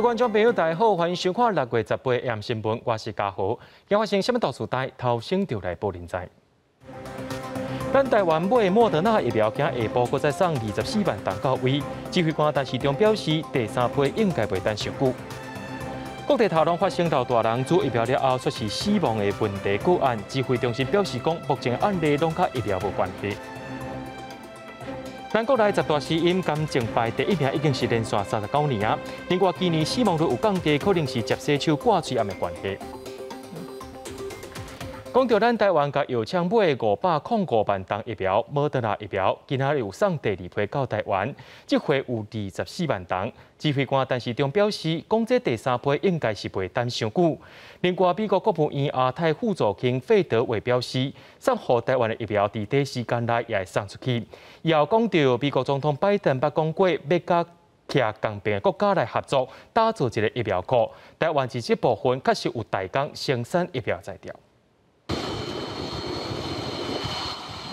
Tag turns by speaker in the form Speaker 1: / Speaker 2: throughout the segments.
Speaker 1: 各位觀眾朋友，大家好，歡迎收看6月18 AM 新聞，我是嘉豪。今發生啥物大事代，頭先就來報恁知。咱台灣買莫德納疫苗，今下晡閣再送24萬筒到位。指揮官陳時中表示，第三批應該袂等傷久。各地頭攏發生老大人注疫苗了後出現死亡的問題個案，指揮中心表示講，目前案例攏佮疫苗無關係。咱國內十大死因癌症排第一名已經是連續39年啊。另外，今年死亡率有降低，可能是食洗手掛喙罨的關係。講到咱台灣共藥廠買505萬筒疫苗，莫德納疫苗，今仔日有送第二批到台灣，這回有24萬筒。指揮官陳時中表示，講這第三批應該是袂等傷久。另外，美國國務院亞太副助卿費德偉表示，送予台灣的疫苗佇短時間內也會送出去。又講到美國總統拜登捌講過，欲佮徛仝邊的國家來合作，打造一個疫苗庫。台灣佇這部分確實有代工生產疫苗材料。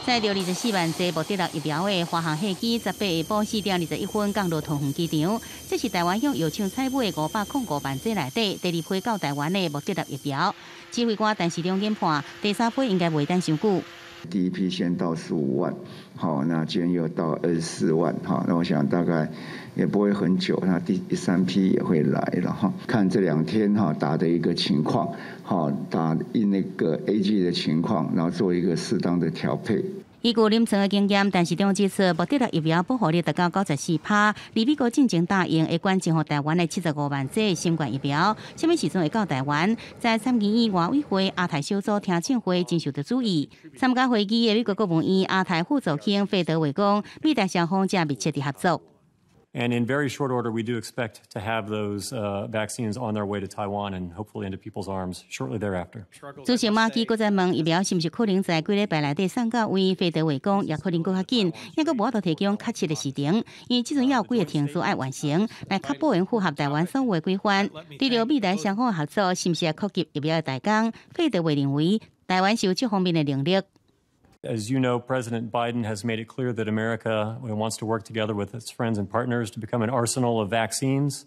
Speaker 2: 載著24萬劑莫德納疫苗的華航客機，18下晡4點21分降落桃園機場。這是台灣向藥廠採買505萬劑內底第二批到台灣的莫德納疫苗。指揮官陳時中研判，第三批應該袂等傷久。
Speaker 3: 第一批先到15萬，好，那今天又到24萬，哈，那我想大概也不會很久，那第三批也會來了，哈。看這兩天哈打的一個情況，哈打那個 AZ 的情況，然後做一個適當的調配。
Speaker 2: 依據臨床的經驗，陳時中指出，莫德納疫苗保護力達到94%，而美國進前答應會捐贈予台灣的75萬劑新冠疫苗，啥物時陣會到台灣？在參議院外委會亞太小組聽證會真受到注意。參加會議的美國國務院亞太副助卿費德偉講，美台雙方正密切的合作。
Speaker 4: And in very short order, we do expect to have those vaccines on their way to Taiwan and hopefully into people's arms shortly thereafter.
Speaker 2: 主席馬基閣再問疫苗是毋是可能在幾禮拜內底送到位？費德偉講，也可能閣較緊，猶閣無法度提供確切的時程，因為這陣猶有幾個程序愛完成，來確保𪜶符合台灣所有的規範。除了美台雙方合作，是毋是會擴及疫苗的代工？費德偉認為，台灣是有這方面的能力。
Speaker 4: As you know, President Biden has made it clear that America wants to work together with its friends and partners to become an arsenal of vaccines.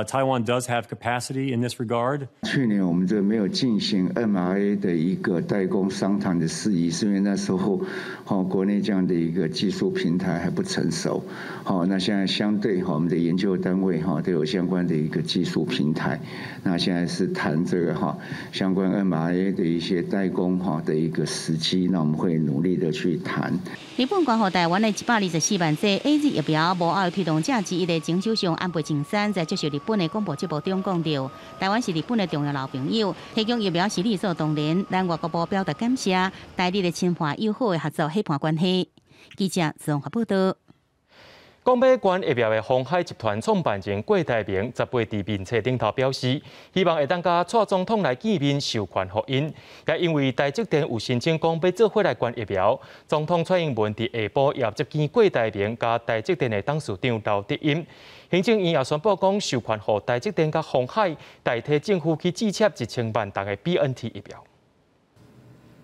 Speaker 4: Taiwan does have capacity in this regard.
Speaker 3: 去年我們這沒有進行 mRNA 的一個代工商談的事宜，是因為那時候，好國內這樣的一個技術平台還不成熟。好，那現在相對哈，我們的研究單位哈都有相關的一個技術平台。那現在是談這個哈相關 mRNA 的一些代工哈的一個時機，那我們會努力的去談。
Speaker 2: 日本捐予台灣的124萬劑 AZ 疫苗，幕後推動者之一的前首相安倍晉三在接受日本的廣播節目中講到，台灣是日本的重要老朋友，提供疫苗是理所當然。咱外交部表達感謝，台日的深化友好的合作伙伴關係。記者綜合報道。
Speaker 1: 講欲捐疫苗的鴻海集團創辦人郭台銘，十八佇面冊頂頭表示，希望會當佮蔡總統來見面授權予𪜶。也因為台積電有申請講欲做伙來捐疫苗，總統蔡英文佇下晡也接見郭台銘佮台積電的董事長劉德音。行政院也宣布講，授權予台積電佮鴻海代替政府去注冊1000萬筒的 BNT 疫苗。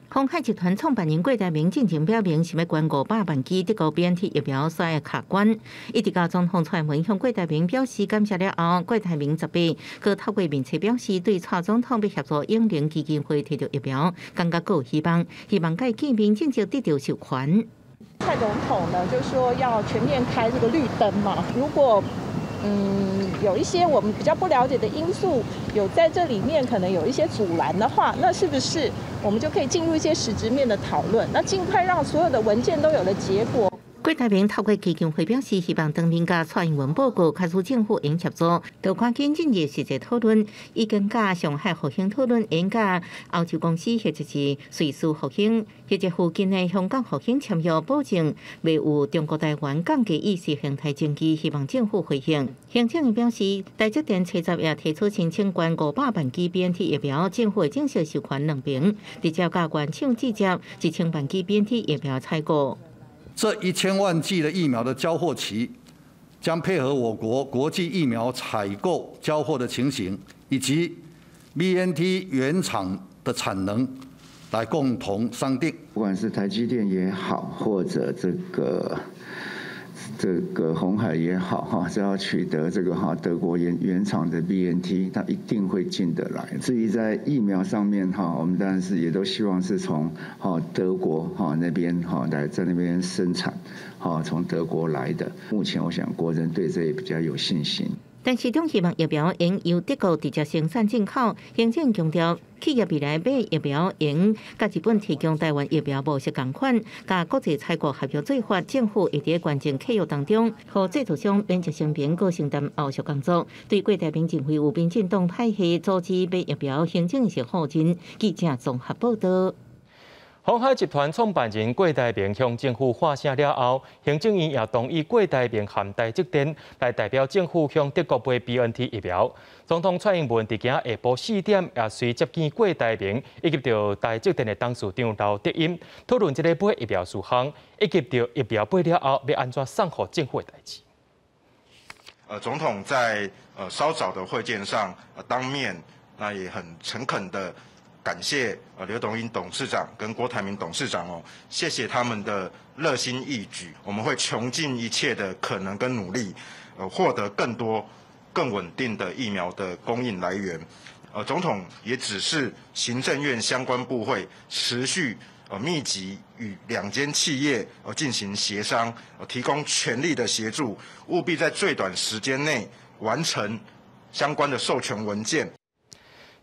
Speaker 5: 鴻海集團創辦人郭台銘進前表明，想欲捐500萬劑德國 BNT 疫苗，煞會卡關。一直到總統蔡英文向郭台銘表示感謝了後，郭台銘十八閣透過面冊表示，對蔡總統欲協助永齡基金會提著疫苗，感覺閣有希望，希望佮伊見面進前得著授權。
Speaker 6: 蔡總統呢，就說要全面開這個綠燈嘛。如果有一些我們比較不了解的因素，有在這裡面可能有一些阻攔的話，那是不是我們就可以進入一些實質面的討論？那盡快讓所有的文件都有了結果。
Speaker 5: 郭台銘透過基金會表示，希望當面佮蔡英文報告，開始政府應協助，就趕緊進入實際討論，已經佮上海復興討論，應佮歐洲公司或者是瑞士復興，或者附近的香港復興簽約，保證袂有中國台灣降低意識形態爭議，希望政府回應。行政院表示，台積電初十也提出申請捐500萬劑 BNT 疫苗，政府會正式授權兩爿，直接佮原廠直接1000萬劑 BNT 疫苗採購。
Speaker 7: 這1000萬劑的疫苗的交貨期，將配合我國國際疫苗採購交貨的情形，以及 BNT 原廠的產能，來共同商定。
Speaker 3: 不管是台積電也好，或者這個這個鴻海也好哈，只要取得這個哈德國原廠的 BNT，它一定會進得來。至於在疫苗上面哈，我們當然是也都希望是從哈德國哈那邊哈來在那邊生產，哈從德國來的。目前我想國人對這也比較有信心。
Speaker 5: 陳時中希望疫苗應由德國直接生產進口，行政強調，企業未來買疫苗應佮日本提供台灣疫苗模式仝款，佮國際採購合約做法，政府會佇捐贈契約當中，予製造商免責聲明，閣承擔後續工作。對郭台銘認為有民進黨派系組織買疫苗，行政是否認。記者綜合報道。
Speaker 1: 鴻海集團創辦人郭台銘向政府喊聲了後，行政院也同意郭台銘和台積電來代表政府向德國買 BNT 疫苗。總統蔡英文佇今仔下晡4點也隨接見郭台銘以及著台積電的董事長劉德音，討論這个買疫苗事項，以及著疫苗買了後欲按怎送予政府的代誌。
Speaker 8: 總統在稍早的會見上，當面那也很誠懇的感謝劉德音董事長跟郭台銘董事長哦，謝謝他們的熱心義舉，我們會窮盡一切的可能跟努力，獲得更多、更穩定的疫苗的供應來源。總統也指示行政院相關部會持續密集與兩間企業進行協商，提供全力的協助，務必在最短時間內完成相關的授權文件。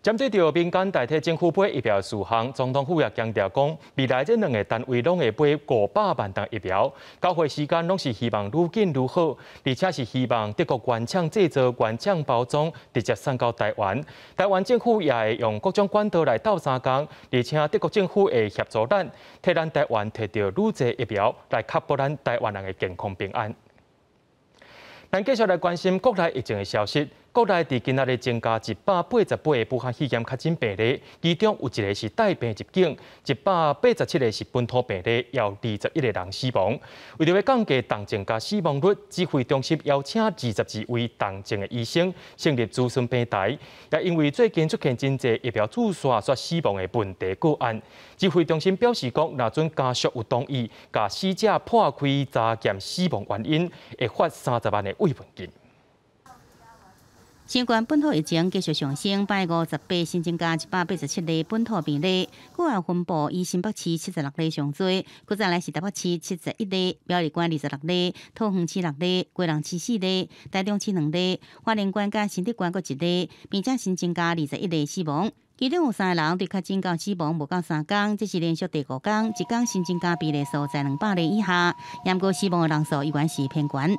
Speaker 1: 針對著民間代替政府買疫苗事項，總統府也強調講，未來這兩个單位攏會買500萬筒疫苗，交貨時間攏是希望愈緊愈好，而且是希望德國原廠製造、原廠包裝，直接送到台灣。台灣政府也會用各種管道來鬥相共，而且德國政府會協助咱，替咱台灣提著愈濟疫苗，來確保咱台灣人的健康平安。咱繼續來關心國內疫情的消息。國內佇今仔日增加188個武漢肺炎確診病例，其中有一個是帶病入境，187個是本土病例，有21個人死亡。為著欲降低重症佮死亡率，指揮中心邀請22位重症的醫生成立諮詢平台。也因為最近出現真濟疫苗注射煞死亡的問題個案，指揮中心表示講，若准家屬有同意，共死者破開查驗死亡原因，會發30萬的慰問金。
Speaker 2: 新冠本土疫情繼續上升，拜五十八新增加187例本土病例，個案分布以新北市76例上濟，閣再來是台北市71例，苗栗縣26例，桃園市6例，基隆市4例，台中市2例，花蓮縣佮新竹縣各一例，並且新增加21例死亡。其中有三个人對確診到死亡無夠3工，這是連續第五工，一工新增加病例數在200例以下，毋過死亡的人數依然是偏懸。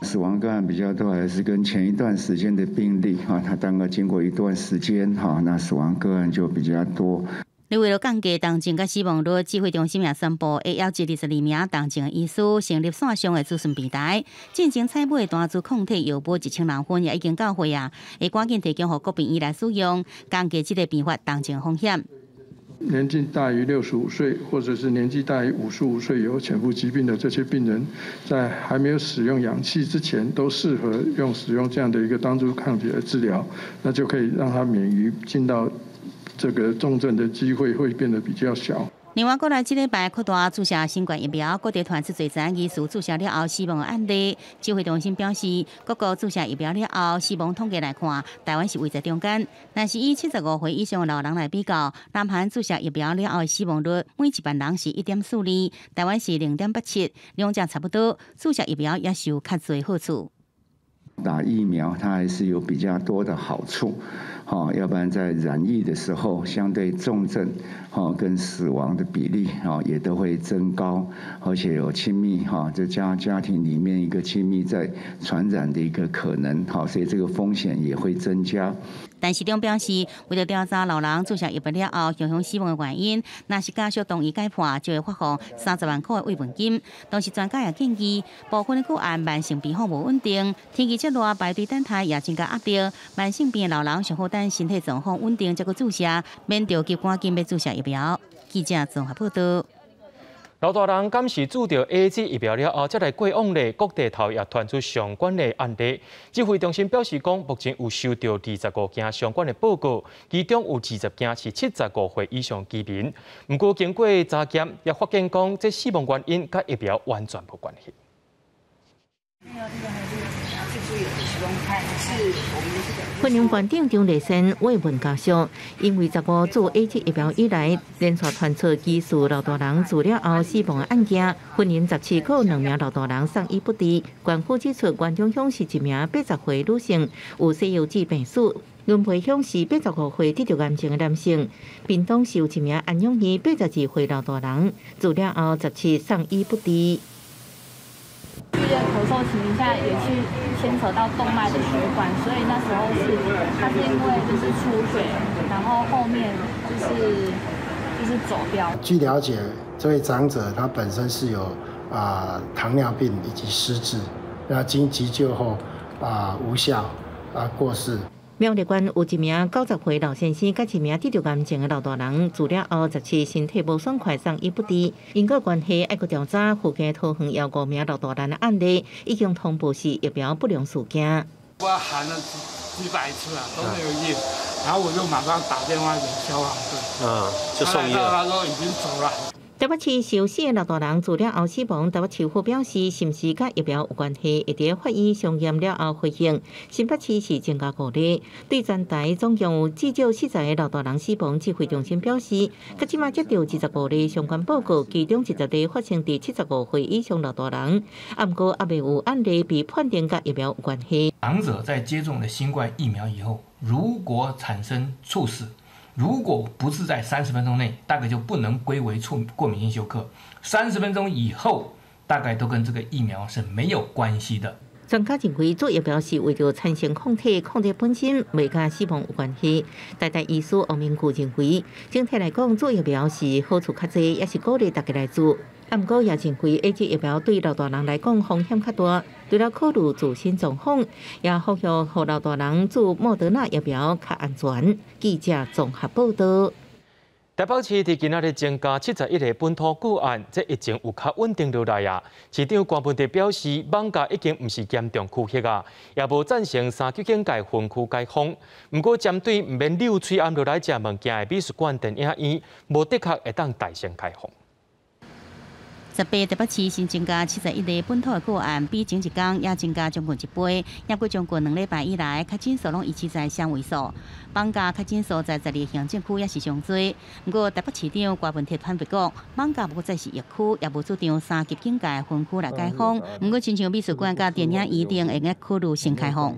Speaker 3: 死亡個案比較多，還是跟前一段時間的病例哈，它當個經過一段時間哈，那死亡個案就比較多。
Speaker 2: 你為了降低重症佮死亡率，指揮中心也宣布會邀集22名重症醫師成立線上的諮詢平台，進前採買單株抗體藥物1000人份也已經到貨啊，會趕緊提供予各病院來使用，降低這个病發重症風險。
Speaker 9: 年紀大於65歲，或者是年紀大於55歲有潛伏疾病的這些病人，在還沒有使用氧氣之前，都適合用使用這樣的一個單株抗體的治療，那就可以讓他免於進到這個重症的機會會變得比較小。
Speaker 2: 另外，國內這禮拜擴大注射新冠疫苗，各地傳出濟濟疑似注射了後死亡的案例。指揮中心表示，各國注射疫苗了後死亡統計來看，台灣是位在中間。但是以75歲以上的老人來比較，南韓注射疫苗了後死亡率每1萬人是1.42，台灣是0.87，兩者差不多。注射疫苗也是有較濟好處。
Speaker 3: 打疫苗，它還是有比較多的好處，哈，要不然在染疫的時候，相對重症，哈，跟死亡的比例，哈，也都會增高，而且有親密，哈，這家庭裡面一個親密在傳染的一個可能，好，所以這個風險也會增加。
Speaker 2: 陳時中表示，為著調查老人注射疫苗了後影響死亡的原因，若是家屬同意解破，就會發放30萬塊的慰問金。同時，專家也建議，部分的個案慢性病況無穩定，天氣這熱，排隊等待也增加壓力。慢性病的老人上好等身體狀況穩定，才閣注射，免著急趕緊欲注射疫苗。記者綜合報道。
Speaker 1: 老大人敢是注著 AZ 疫苗了後，才來過往咧，各地頭也傳出相關的案例。指揮中心表示講，目前有收到25件相關的報告，其中有20件是75歲以上居民。毋過經過查驗，也發現講這死亡原因佮疫苗完全無關係。
Speaker 5: 雲林縣長張麗仙慰問家屬，因為15注 AZ 疫苗以來，連續傳出疑似老大人注了後死亡的案件。雲林17個兩名老大人送醫不治。縣府指出，員中鄉是一名80歲女性，有西藥劑病史；崙背鄉是85歲得著癌症的男性。屏東是有一名安養院82歲老大人，注了後17送醫不治。
Speaker 10: 劇烈咳嗽情形下，也去牽扯到動脈的血管，所以那時候是他是因為就是出血，然後後面就是走掉。
Speaker 11: 據了解，這位長者他本身是有糖尿病以及失智，那經急救後無效過世。
Speaker 5: 苗栗縣有一名90歲老先生，佮一名得著癌症的老大人，治療後17身體無爽快，送醫不治。因果關係愛閣調查附近桃園有五名老大人的案例，已經通報是疫苗不良事件。
Speaker 12: 我喊了幾百次啊，都沒有應，然後我就馬上打電話給消防隊，
Speaker 13: 就送醫了。
Speaker 12: 他說已經走了。
Speaker 5: 台北市受死的老大人治療後死亡，台北市府表示，是毋是佮疫苗有關係，會佇法醫相驗了後回應。新北市是增加五例，對全台總共有至少40個老大人死亡。指揮中心表示，到這馬接著25例相關報告，其中20例發生佇75歲以上老大人，毋過猶未有案例被判定佮疫苗有關係。
Speaker 14: 長者在接種了新冠疫苗以後，如果產生猝死，如果不是在三十分鐘內，大概就不能歸為過敏性休克。三十分鐘以後，大概都跟這個疫苗是沒有關係的。
Speaker 5: 專家認為，注疫苗是為著產生抗體，抗體本身袂佮死亡有關係。台大醫師王明顧認為，整體來講，注疫苗是好處較濟，也是鼓勵大家來注。毋過也認為，AZ 疫苗對老大人來講風險較大，除了考慮自身狀況，也呼籲予老大人注莫德納疫苗較安全。記者綜合報道。
Speaker 1: 台北市佇今仔日增加71個本土個案，這疫情有較穩定落來啊。市長柯文哲表示，艋舺已經毋是嚴重區域啊，也無贊成三級警戒分區解封。毋過，針對毋免溜喙罨落來食物件的美術館、電影院，無的確會當大聲開放。
Speaker 2: 18台北市新增加71個本土的個案，比前一工也增加將近一倍。抑閣將近2禮拜以來，確診數攏維持在雙位數。艋舺確診數在12個行政區也是上濟。毋過台北市長柯文哲坦白講，艋舺無再是疫區，也無主張三級警戒分區來解封。毋過，親像美術館佮電影院等會用考慮先開放。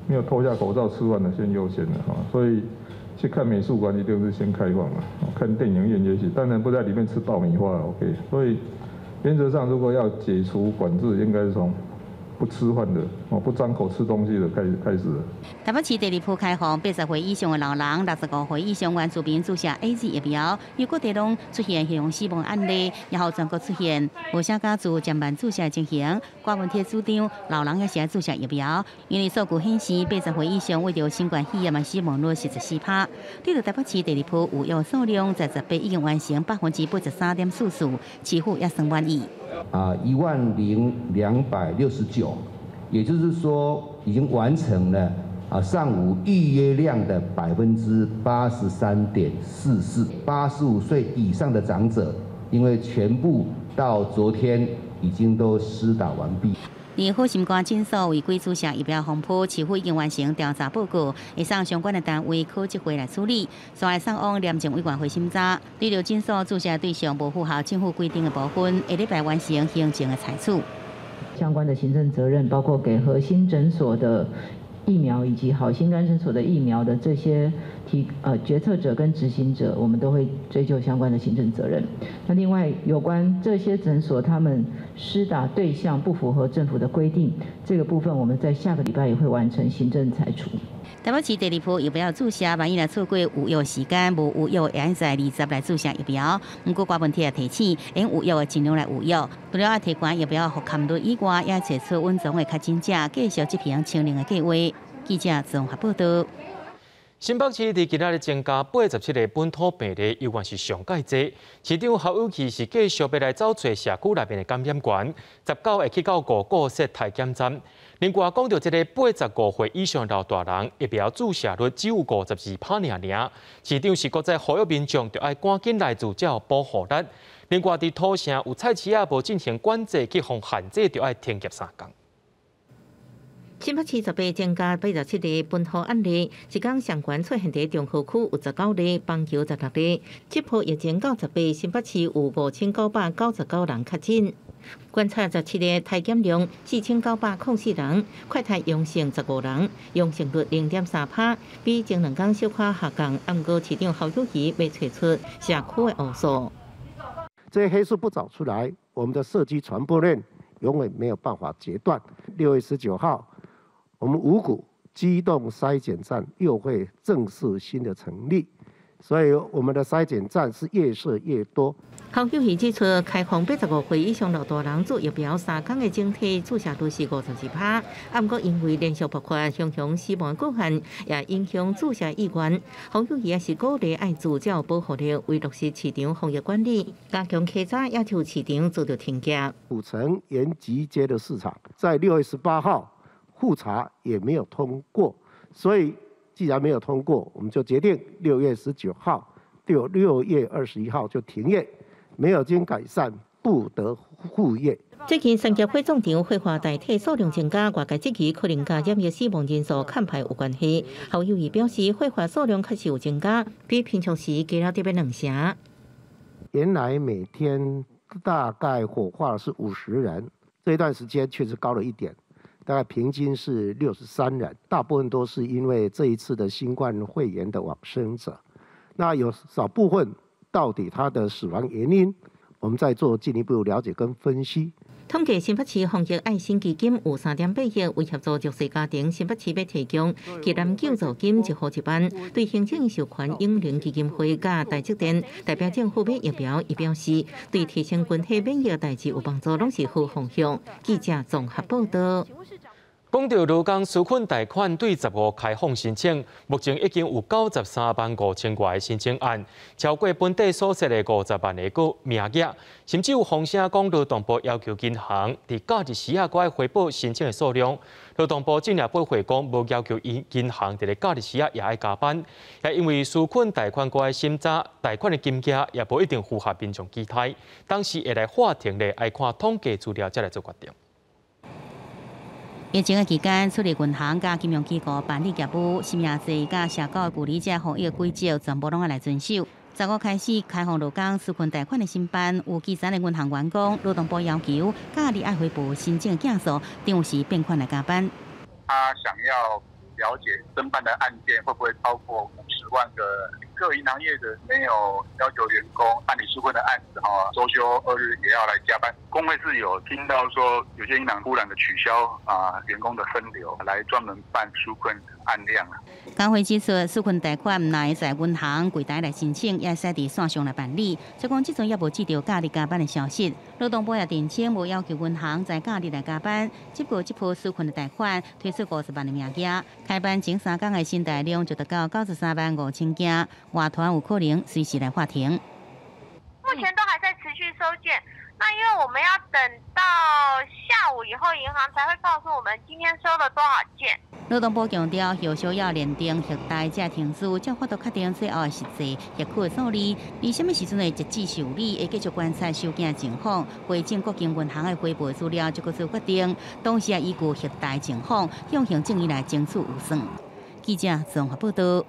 Speaker 9: 沒有脫下口罩吃飯的先優先的哈，所以去看美術館一定是先開放嘛，看電影院也許，當然不在裡面吃爆米花 OK，所以原則上，如果要解除管制，應該是從不吃飯的哦，不張口吃東西的開始。
Speaker 2: 台北市第二波開放，80歲以上的老人、65歲以上原住民注射 AZ 疫苗，有各地攏出現血紅死亡案例，然後全國出現無啥家族漸慢注射情形。柯文哲主張老人也是愛注射疫苗，因為數據顯示80歲以上為著新冠肺炎的死亡率是14%。對著台北市第二波預約數量在18已經完成83.44%，市府也算滿意。
Speaker 15: 10269，也就是說已經完成了上午預約量的83.44%。85歲以上的長者，因為全部到昨天已經都施打完畢。
Speaker 2: 而好心肝診所違規注射疫苗風波，市府已經完成調查報告，會送相關的單位考紀會來處理，煞來送往廉政委員會審查。對著診所注射對象無符合政府規定的部分，下禮拜完成行政的裁處。
Speaker 16: 相關的行政責任，包括給核心診所的疫苗以及好心肝診所的疫苗的這些決策者跟執行者，我們都會追究相關的行政責任。那另外有關這些診所他們施打對象不符合政府的規定，這個部分我們在下個禮拜也會完成行政裁處。
Speaker 2: 台北市第二波疫苗注射，萬一若錯過預約時間，無預約會在20來注射疫苗。毋過柯文哲也提醒，用預約的盡量來預約。除了愛提懸疫苗覆蓋率以外，也提出穩當的確診者繼續執行清零的計劃。記者綜合報道。
Speaker 1: 新北市佇今仔日增加87個本土病例，猶原是上蓋濟。市長侯友宜是繼續欲來走揣社區內面的感染源，19會去到五股設篩檢站。另外講著這个85歲以上老大人疫苗注射率只有52趴爾爾，市長是閣再呼籲民眾，著愛趕緊來注才有保護力。另外佇土城有菜市仔無進行管制，去予限制，著愛停業3工。
Speaker 5: 新北市10日增加87例本土案例，一工上懸出現佇中和區有19例，板橋16例。這波疫情到10日，新北市有5999人確診。觀察17日篩檢量4904人，快篩陽性15人，陽性率0.3%，比前兩工小可下降。毋過市長侯友宜欲揣出社區的烏數。
Speaker 13: 這些黑數不找出來，我們的社區傳播鏈永遠沒有辦法截斷。6月19號，我們五股機動篩檢站又會正式新的成立，所以我們的篩檢站是越設越多。
Speaker 5: 侯友宜指出，開放85歲以上老大人注疫苗3工的整體注射率是52%，啊，毋過因為連續爆發熊熊死亡個案，也影響注射意願。侯友宜也是鼓勵愛自照保護力，為落實市場防疫管理，加強稽查，要求市場做著停業。
Speaker 13: 土城延吉街的市場在6月18號複查也沒有通過，所以既然沒有通過，我們就決定6月19號到6月21號就停業。沒有經改善，不得復業。
Speaker 5: 最近，三峽火葬場火化遺體數量增加，外界質疑可能佮染疫死亡人數減排有關係。侯友宜表示，火化數量確實有增加，比平常時加了特別兩成。
Speaker 13: 原來每天大概火化是50人，這一段時間確實高了一點，大概平均是63人，大部分都是因為這一次的新冠肺炎的往生者。那有少部分到底他的死亡原因，我們再做進一步了解跟分析。
Speaker 5: 統計新北市防疫愛心基金有3.8億，為協助弱勢家庭，新北市欲提供急難救助金一戶1萬。對行政授權永齡基金會佮台積電代表政府買疫苗，伊表示對提升群體免疫代誌有幫助，攏是好方向。記者綜合報道。
Speaker 1: 講到勞工紓困貸款對15開放申請，目前已經有93萬5千外個申請案，超過本地所設的50萬個名額，甚至有風聲講勞動部要求銀行佇假日時仔閣愛回報申請的數量。勞動部今日回回講，無要求銀行佇咧假日時仔也愛加班，也因為紓困貸款閣愛審查，貸款的金額也無一定符合民眾期待，當時會來法庭咧愛看統計資料才來做決定。
Speaker 2: 疫情的期間，出入銀行佮金融機構辦理業務，實名制佮社交距離這防疫規則全部攏愛來遵守。15開始開放勞工紓困貸款的申辦，有基層的銀行員工，勞動部要求假日愛回報申請的件數，定時變款來加班。
Speaker 17: 他想要了解偵辦的案件會不會超過50萬個？各銀行業者沒有要求員工辦理紓困的案子，哈，週休二日也要來加班。工會是有聽到說，有些銀行忽然的取消啊員工的分流，來專門辦紓困案量啊。
Speaker 2: 工會指出，紓困貸款毋但在銀行櫃台來申請，也會使佇線上來辦理。所以講，這陣猶無接著假日加班的消息。勞動部也澄清，無要求銀行在假日來加班。只不過這波紓困的貸款推出50萬的名額，開辦前3工的申貸量就達到93萬5千件，外傳有可能隨時來法庭。
Speaker 18: 目前都還在持續收件，那因為我們要等到下午以後，銀行才會告訴我們今天收了多少件。
Speaker 2: 勞動部強調，後續要認定核貸這程序，才法度確定最後的實際核批的數字。而啥物時陣會截止受理，會繼續觀察收件情況，回贈各間銀行的回報資料，才閣做決定。同時也依據核貸情況，向行政院來爭取預算。記者綜合報道。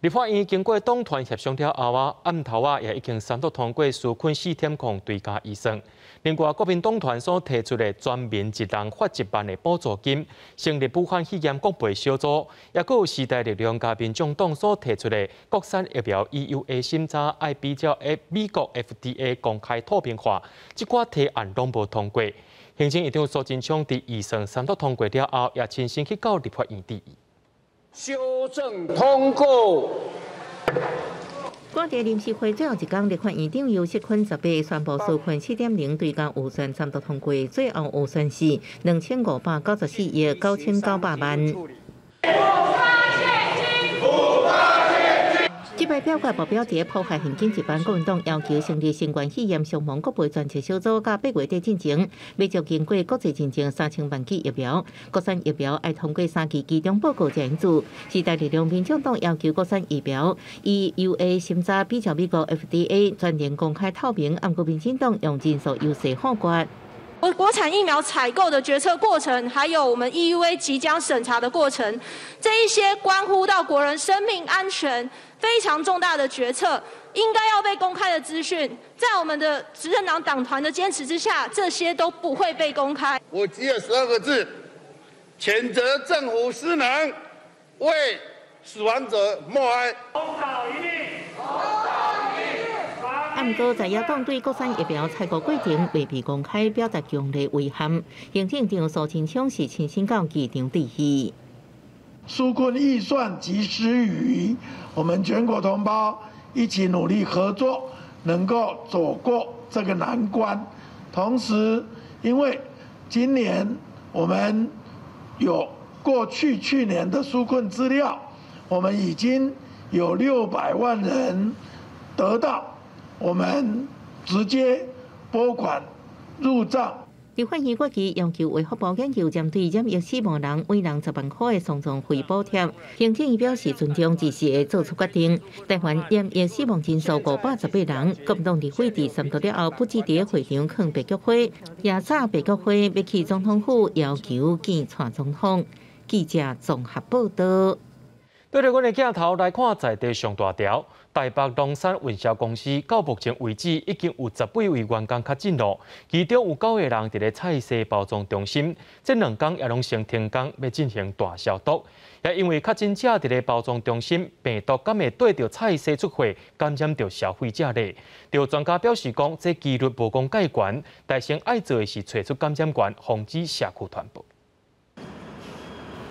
Speaker 1: 立法院經過黨團協商了後啊，暗頭啊也已經三讀通過紓困4.0追加預算。另外，國民黨團所提出的全民一人發1萬的補助金，成立武漢肺炎國賠小組，也閣有時代力量佮民眾黨所提出的國產疫苗 EUA 審查愛比照美國 FDA 公開透明化，這寡提案攏無通過。行政院長蘇貞昌佇預算三讀通過了後，也親身去到立法院質疑。
Speaker 19: 修正通過。
Speaker 5: 趕佇臨時會最後一工，立法院長游錫堃10日宣布紓困4.0追加預算三讀通過，最後預算是2594億9900萬。這擺表決目標佇破壞現金一班，國民黨要求成立新冠肺炎傷亡國賠專責小組，佮8月底進前，欲將經過國際認證3000萬劑疫苗，國產疫苗愛通過三期期中報告才會做。時代力量民眾黨要求國產疫苗 EUA 審查比照美國 FDA 全程公開透明，毋過民進黨用人數優勢否決。
Speaker 20: 國產疫苗採購的決策過程，還有我們 EUA 即將審查的過程，這一些關乎到國人生命安全非常重大的決策，應該要被公開的資訊，在我們的執政黨黨團的堅持之下，這些都不會被公開。
Speaker 21: 我只有12個字：譴責政府失能，為死亡者默哀。
Speaker 5: 毋過，在野黨對國產疫苗採購過程未被公開，表達強烈遺憾。行政長蘇貞昌是親身到機場致意。
Speaker 22: 紓困預算及時雨，我們全國同胞一起努力合作，能夠走過這個難關。同時，因為今年我們有過去去年的紓困資料，我們已經有600萬人得到。我們直接撥款入賬。
Speaker 5: 立法院決議要求衛福部研究針對染疫死亡人每人10萬塊的喪葬費補貼。行政院表示尊重，只是會做出決定。台灣染疫死亡人數518人，國民黨立委佇三讀了後，不止佇會場囥白菊花，也紮白菊花欲去總統府要求見蔡總統。記者綜合報道。
Speaker 1: 對著阮的鏡頭來看，在地上大條，台北龍山運銷公司到目前為止已經有18位員工確診咯，其中有9個人佇咧菜西包裝中心，這兩工也攏先停工，欲進行大消毒。也因為確診者佇咧包裝中心，病毒敢會綴著菜西出貨，感染著消費者咧？著專家表示講，這機率無講蓋懸，但先愛做的是揣出感染源，防止社區傳播。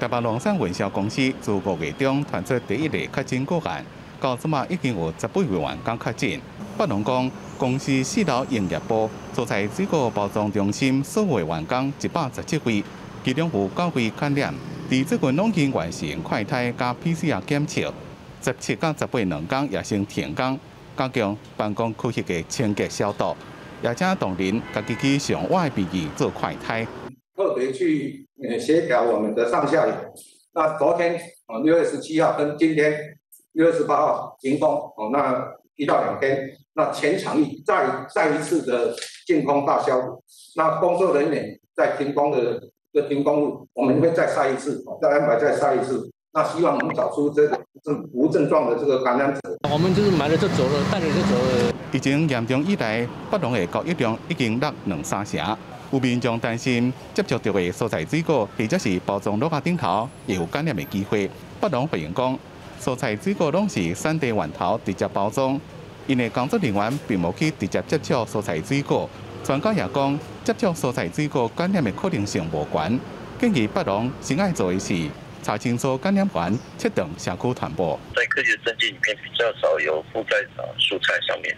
Speaker 23: 台北龍山運銷公司自5月中傳出第一例確診個案，到這馬已經有18位員工確診。北農講，公司4樓營業部蔬菜水果包裝中心所有員工117位，其中有9位感染。佇最近攏已經完成快篩佮 PCR 檢測，17佮18兩工也先停工，加強辦公區域的清潔消毒，也請同仁家己去上外病院做快篩。
Speaker 24: 特別去協調我們的上下游。那昨天6月17號跟今天6月18號停工哦，那1到2天，那全場域再一次的淨空大消毒。那工作人員在停工的停工日，我們會再篩一次，再安排再篩一次。那希望能找出這個無症狀的這個感染者。
Speaker 25: 我們就是買了就走了，帶了就走了。
Speaker 23: 疫情嚴重以來，北農的交易量已經落2-3成。有民眾擔心接觸著的蔬菜水果或者是包裝滷仔頂頭會有感染的機會。北農回應講，蔬菜水果攏是產地源頭直接包裝，𪜶的工作人員並無去直接接觸蔬菜水果。專家也講，接觸蔬菜水果感染的可能性無懸，建議北農先愛做的是查清楚感染源，切斷社區傳播。
Speaker 26: 在科學證據裡面比較少有附在蔬菜上面。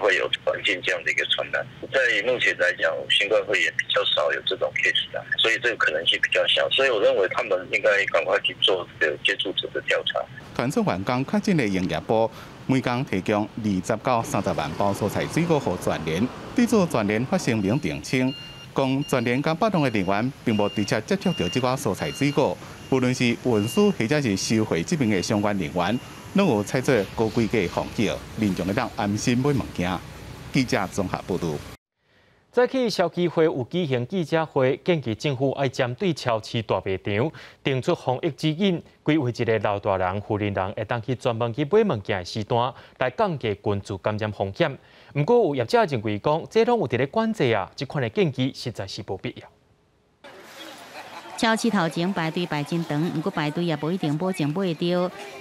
Speaker 26: 會有環境這樣的一個傳染，在目前來講，新冠肺炎比較少有這種 case 的，所以這個可能性比較小，所以我認為他們應該趕快去做這個接觸者的調查。
Speaker 23: 傳出員工確診的營業部，每工提供20到30萬包蔬菜水果予全聯，對此全聯發聲明澄清，講全聯佮北農的人員並無直接接觸著這寡蔬菜水果，無論是運輸或者是收貨這邊的相關人員，攏有採取高規格防疫，民眾會當安心買物件。記者綜合報導。
Speaker 1: 早起消基會有舉行記者會，建議政府愛針對超市大賣場定出防疫指引，規劃一个老大人、婦人人會當去專門去買物件的時段，來降低群聚感染風險。毋過有業者認為講，這攏有佇咧管制啊，這款的建議實在是無必要。
Speaker 2: 超市頭前排隊排真長，毋過排隊也無一定保證買會著。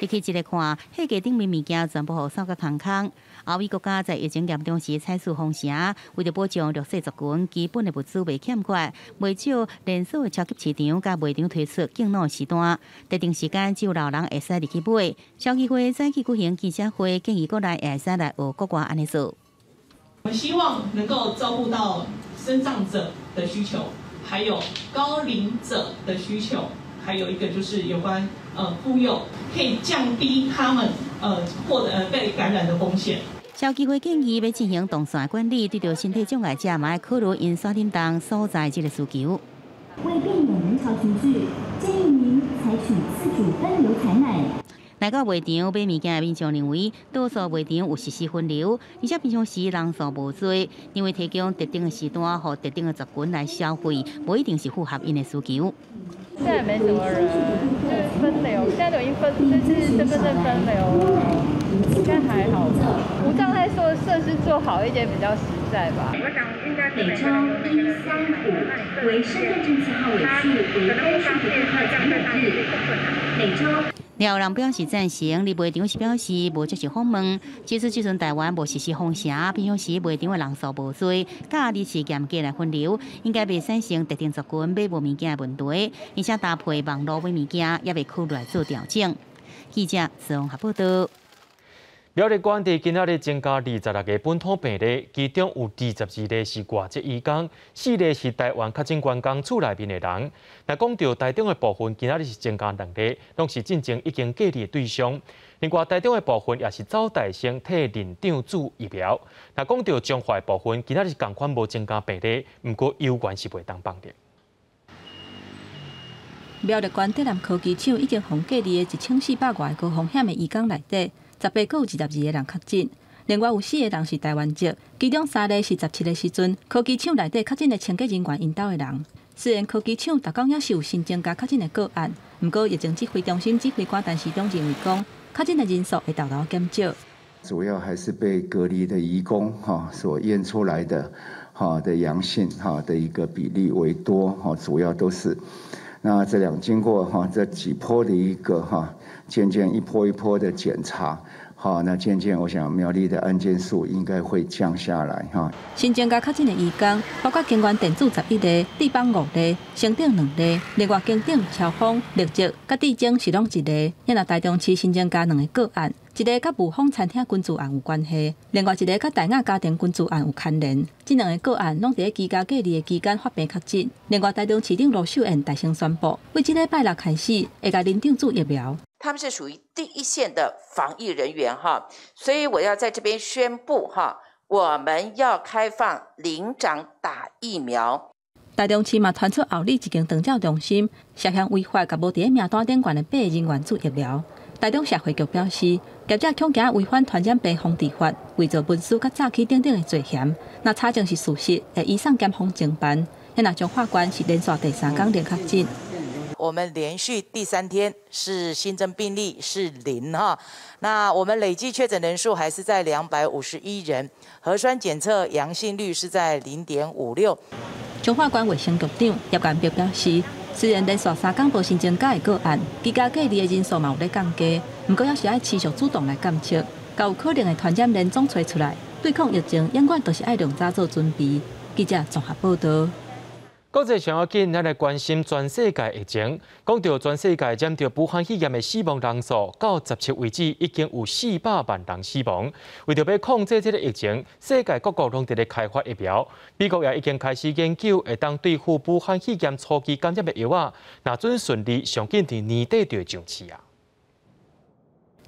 Speaker 2: 入去一个看，貨架頂面物件全部予掃甲空空。歐美國家在疫情嚴重時採取封城，為著保障弱勢族群基本的物資袂欠缺，袂少連鎖的超級市場佮賣場推出敬老時段，特定時間只有老人會使入去買。消基會早起舉行記者會，建議國內會使來學國外按呢做。
Speaker 27: 我們希望能夠照顧到身障者的需求，還有高齡者的需求，還有一個就是有關婦幼，可以降低他們獲得被感染的風險。
Speaker 2: 消基會建議欲進行動線管理，對著身體障礙者嘛愛考慮𪜶徙振動所在這个需求。
Speaker 28: 為避免人潮群聚，建議您採取自主分流採買。
Speaker 2: 來到賣場買物件的民眾認為，多數賣場有實施分流，而且平常時人數無濟，認為提供特定的時段予特定的族群來消費，無一定是符合𪜶的需求。
Speaker 3: 現在沒什麼人，就是分流，現在都已經分，就是身份證分流了，應該還好吧。無障礙設設施做好一點比較實在吧。
Speaker 4: 每周一、三、五為身份證字號尾數為單數的顧客採買日。每周。
Speaker 2: 有人表示贊成，佇賣場是表示無接受訪問。即使這陣台灣無實施封城，平常時賣場的人數無濟，佮日時嚴格來分流，應該袂產生特定族群買無物件的問題，而且搭配網路買物件，也袂考慮來做調整。記者綜合報道。
Speaker 1: 苗栗縣佇今仔日增加26個本土病例，其中有22例是外籍移工，4例是台灣確診員工厝內面的人。若講到台中的部分，今仔日是增加2例，攏是進前已經隔離的對象。另外，台中的部分也是走台先替里長注疫苗。若講到彰化的部分，今仔日仝款無增加病例，毋過猶原是袂當放的。
Speaker 6: 苗栗縣德南科技廠已經予隔離的1400外高風險的移工內底，10個閣有22個人確診，另外有4個人是台灣籍，其中3個是17個時陣科技廠內底確診的清潔人員𪜶兜的人。雖然科技廠逐工也是有新增加確診的個案，毋過疫情指揮中心指揮官陳時中認為講，確診的人數會沓沓減少。
Speaker 7: 主要還是被隔離的移工哈所驗出來的哈的陽性哈的一個比例為多哈，主要都是。那這兩經過哈這幾波的一個哈漸漸一波一波的檢查，好，那漸漸我想苗栗的案件數應該會降下來哈。
Speaker 6: 新增加確診的移工，包括京元電子11例、智邦5例、昇鼎2例，另外金鼎、超豐、力積佮智精是攏1例。若台中市新增加2個個案，一個佮霧峰餐廳群聚案有關係，另外一個佮大雅家庭群聚案有牽連。這兩個個案攏佇咧居家隔離的期間發病確診。另外，台中市長盧秀燕大聲宣布，對這禮拜六開始會共里長注疫苗。
Speaker 8: 他們是屬於第一線的防疫人員哈，所以我要在這邊宣布哈，我們要開放里長打疫苗。
Speaker 6: 台中市嘛傳出后里一間長照中心涉嫌違法，共無佇咧名單頂懸的8個人員注疫苗。台中社會局表示，業者恐驚違反傳染病防治法，偽造文書佮詐欺等等的罪嫌。若查證是事實，會移送檢方偵辦。若彰化縣是連續第三天零確診。
Speaker 10: 我們連續第三天是新增病例是0哈，那我們累計確診人數還是在251人，核酸檢測陽性率是在0.56。
Speaker 6: 彰化縣衛生局長葉元碧表示，雖然連續3天無新增加的個案，居家隔離的人數嘛有咧降低，毋過猶是愛持續主動來監測，共有可能的傳染鏈總揣出來，對抗疫情永遠都是愛量早做準備。記者綜合報道。
Speaker 1: 國際上要緊，咱來關心全世界疫情。講到全世界染著武漢肺炎的死亡人數，到17為止已經有400萬人死亡。為著欲控制這个疫情，世界各國攏佇咧開發疫苗。美國也已經開始研究會當對付武漢肺炎初期感染的藥仔，若準順利，上緊佇年底就會上市啊。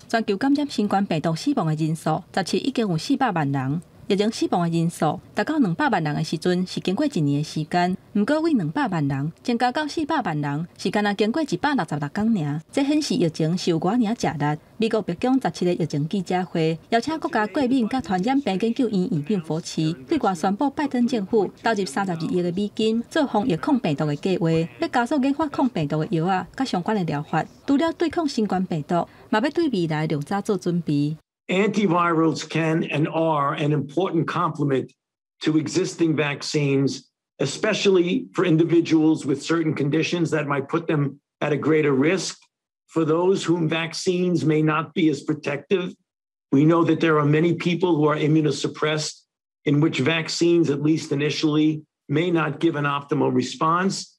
Speaker 6: 全球感染新冠病毒死亡的人數，17已經有400萬人。疫情死亡的人數達到200萬人的時陣，是經過一年的時間。毋過，對200萬人增加到400萬人，是干焦經過166天爾。這顯示疫情是有偌爾食力。美國白宮17日疫情記者會，邀請國家過敏佮傳染病研究院院長佛奇對外宣布，拜登政府投入32億的美金做防疫抗病毒的計劃，欲加速研發抗病毒的藥仔佮相關的療法。除了對抗新冠病毒，嘛欲對未來量早做準備。
Speaker 11: Antivirals can and are an important complement to existing vaccines, especially for individuals with certain conditions that might put them at a greater risk. For those whom vaccines may not be as protective, we know that there are many people who are immunosuppressed in which vaccines, at least initially, may not give an optimal response.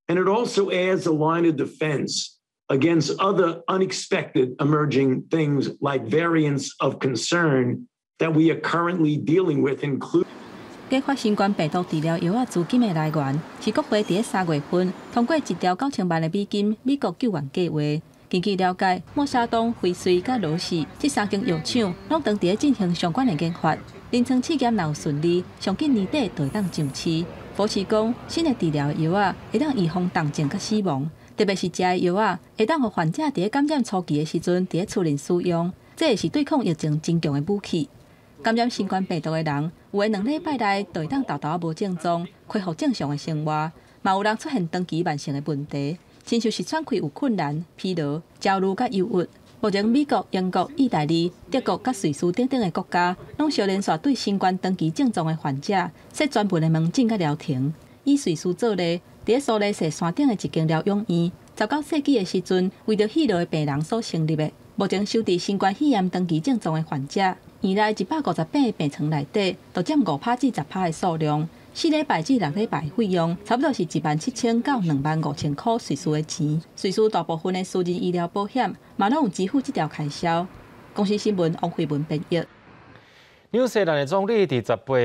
Speaker 11: And it also adds a line of defense against other unexpected emerging things like variants of concern that we are currently dealing with, including
Speaker 6: 研發新冠病毒治療藥仔資金的來源是國會佇咧3月份通過一兆9000萬的美金美國救援計劃。根據了解，默沙東、輝瑞佮羅氏這三間藥廠攏正佇咧進行相關的研發。臨床試驗若有順利，上緊年底就會當上市。佛奇講，新的治療藥仔會當預防重症佮死亡。特別是食的藥仔，會當予患者佇咧感染初期的時陣，佇咧厝內使用，這會是對抗疫情真強的武器。感染新冠病毒的人，有的2禮拜內就會當沓沓仔無症狀，恢復正常的生活，嘛有人出現長期慢性的問題，親像是喘氣有困難、疲勞、焦慮佮憂鬱。目前，美國、英國、意大利、德國佮瑞士等等的國家，攏相連續對新冠長期症狀的患者設專門的門診佮療程。以瑞士做例，佇咧蘇黎世山頂的一間療養院，19世紀的時陣，為著疲勞的病人所成立的。目前收治新冠肺炎長期症狀的患者，院內158個病床內底，就佔5%至10%的數量。4禮拜至6禮拜費用，差不多是17,000到25,000箍瑞士的錢。瑞士大部分的私人醫療保險嘛，攏有支付這條開銷。公視新聞王慧文編譯。
Speaker 1: 紐西蘭的總理佇十八